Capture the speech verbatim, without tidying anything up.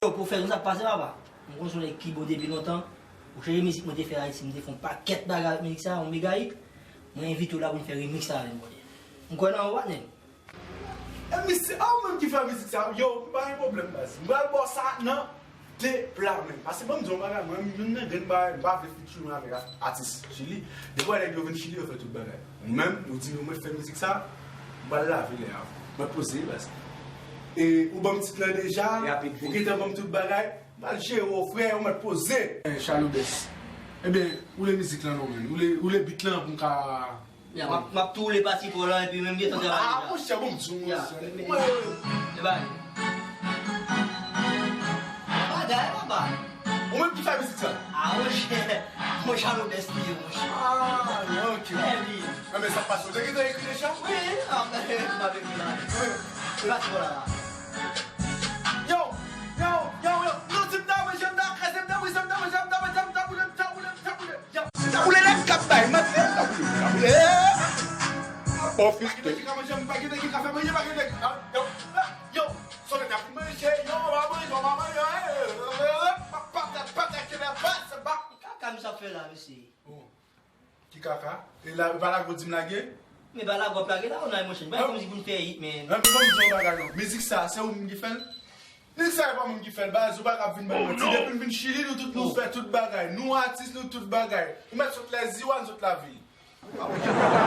Yo, pwofèt, nou sa k pase, papa? M konn se yon nèg ki bon depi lontan. Ou chanje mizik mwen te fè Ayiti, m te fè yon pakèt bagay avèk mizik sa, yon mega hit. Mwen envite w la pou n fè remix sa avè m, Bondye. M kwè nan ou, patnè. E misye, a ou menm ki fè mizik sa? Yo, m pa gen pwoblèm, baz. M pral ba w sa nan de pla menm. Paske ban m di w yon bagay, mwen, youn nan grenn bagay, m pa vle featuring avèk a-, atis Chili. Depi w wè nèg yo vin Chili, yo fè tout bagay. Ou menm, ou di nou mwen fè mizik sa, m pral lave lè a. Mwen poze, baz. E ou ban m tit lan deja, ou gentan ban m tout bagay, m pral jere w, frè, ou mèt poze. Eh, Charles Best. Ebyen, ou le mizik lan non, menm. Ou le, ou le beat lan pou m ka Ya, m ap, m ap tou woule pati pa w lan, epi menm gentan travay deja. Ah, monchè, bon, m di w, monchè. Mwen, men bagay. Bagay, papa. Ou menm ki fè mizik sa? Ah, monchè, monchè, Charles Best li ye, monchè. Ah, ok. Trè byen. Ah, men sa pase, ou te gentan ekri deja? Wi, ah, m ap ekri la. Wi. Se pati pa w la. Yo, yo, yo, yo, nou di m ta manje, m ta kraze, m ta brize, m ta manje, m ta manje, m ta boule, m ta boule, m ta boule. Yo. M ta boule nèg k ap bay manti, m ta boule, m ta boule. Bon, fiste. Ki ka manje, m pa gen nèg ki ka fè manje, pa gen nèg. Ah, yo, yo, sòlèy ap manje, yo, pa manje, pa manje, eh, pa, pa, pa, pa, pa, pa, pa, pa, pa. Kaka misye ap fè la, mesye. Bon. Ki kaka? E la, e pa lage w di m lage? Men pa lage w ap lage la, ou nan emosyon. Ba yon mizik pou n fè hit, men. Nan, men ban m di w yon bagay non. Mizik sa, se ou menm ki fè l? Mizik sa, e pa moun ki fè l. Baz, ou pa ka ap vin ban m manti. Depi m vin Chili, nou tout, nou fè tout bagay. Nou atis, nou tout bagay. Ou mèt sot lèziwa, nou sot lavil.